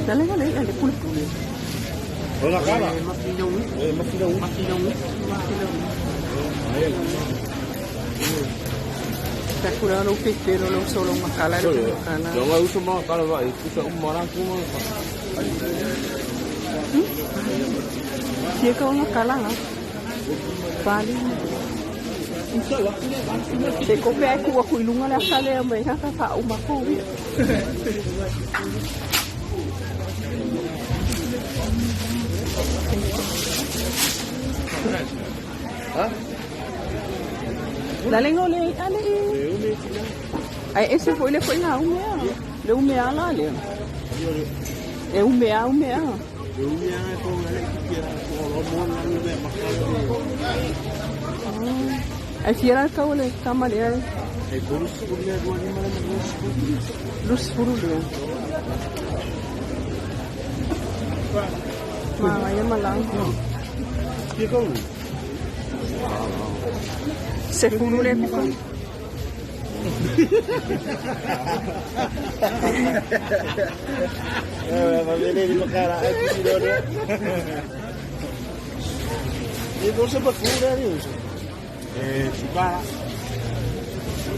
Le ale le pulepule. Ona kala. E mafinau. Mafinau. Takura lo pepero lo solo makala le makala. Jonga uso ma kala va usa umara kuma. Fia ka ona kala nga. Pali. Te kope ai kua kui lunga le asale a mai haka fa uma ko. Ha? La lengo le ale i. E ume tina. Ai ese foi le foi na umea. Le umea la le. E umea umea. E ume anga ko ngale ki ko lo mo na ume makala. Ai fia ka ole kama le E borusu ko le dua ni mala borusu. lus furu le. Ma ya malang. Ki ko. Se furu le ko. Eh va bene di makala ai ki do ne. E bolsa pa fura ni uso. E suka.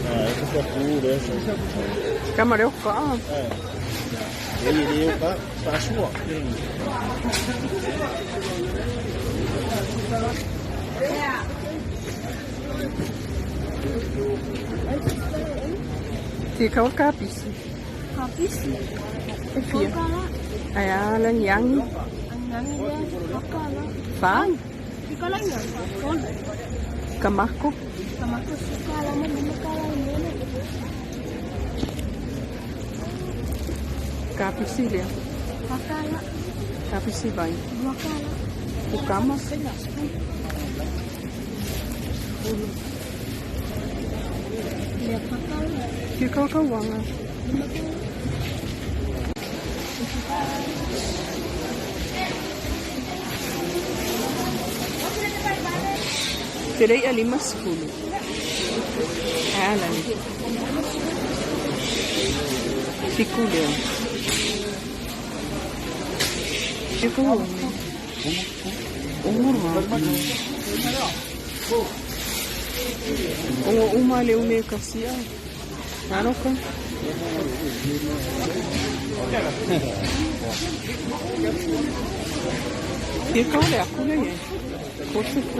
Ah, eso pa fura eso. Kama le ka. E ni o ka pa sua. Ti ka ka pisi. Kapisi. E fia. Ai ala nyangi. Angangi dia wakala. Fa. Ikala nya. Kon. Kamako. Sama aku suka lama lima kala ini. Ka pisi le. Wakala. Ka pisi vai. Dua kala. Ukama. Lihat wakala. Ti ka ka wanga. Lima kala. Te lei alima sifulu. Ala ni. Fiku leo. Ti ka wanga. Ongo uma le ume kasia. Naroka. Fia ka ole aku le ye. Ko se ku.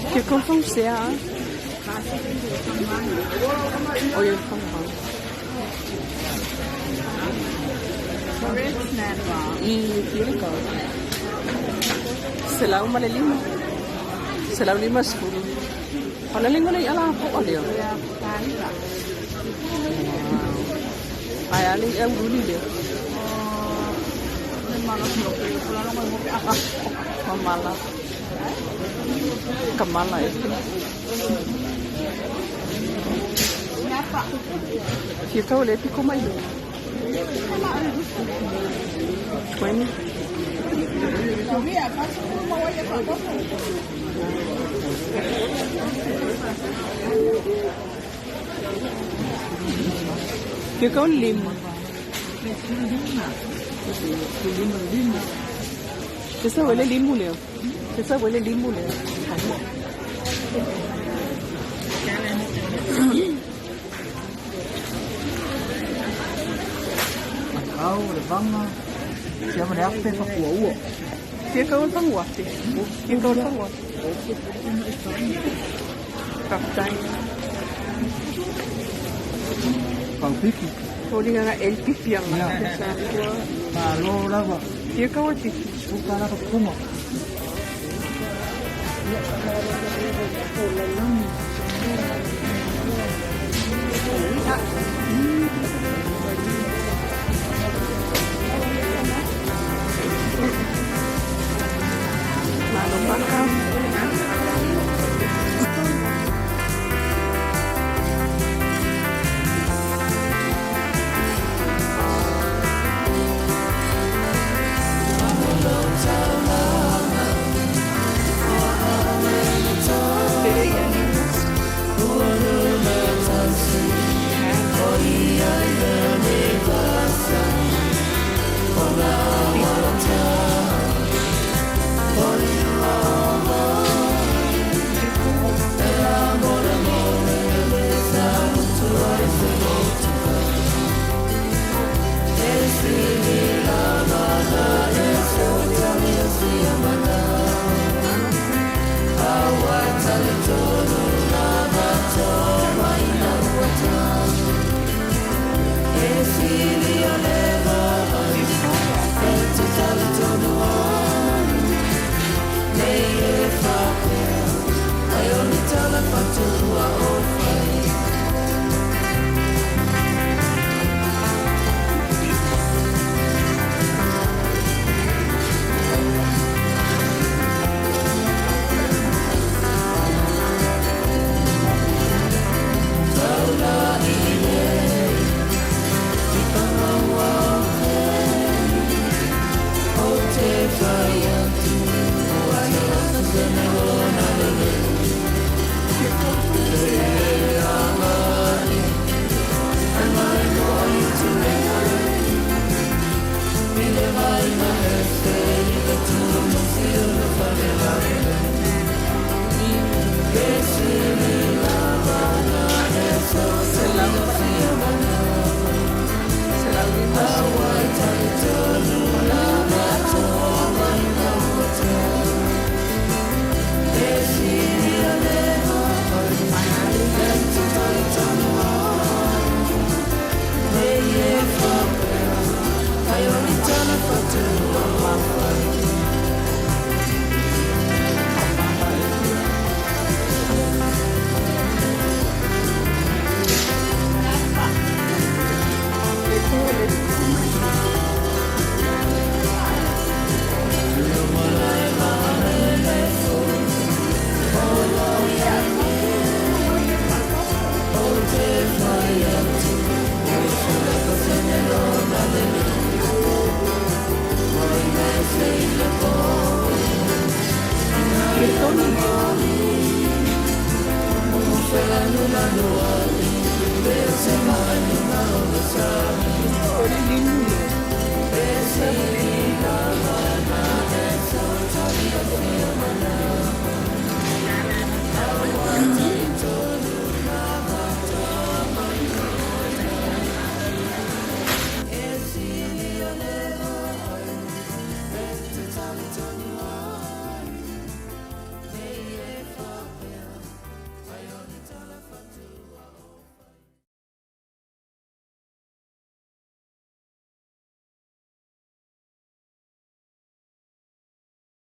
Fia ka fau sea. O ye fau fau. I fia ka. Selau ma le lima. Selau lima sifulu. Ona lengo le ala po ale. Ai ale e uli le. Kamala. Kamala e. Fia ka ole piko mai. 20. Fia ka ole lima. Esa huele limu leo. Esa huele limu leo. Au le vanga. Sia ma le ape fa kua ua. Fia ka ole fanguafe. Fia ka ole fanguafe. Kaptai. Pau pipi. Foliga nga el pipi anga. Sa kua. Ma lo lava. Fia ka ole pipi. Suka lava kuma.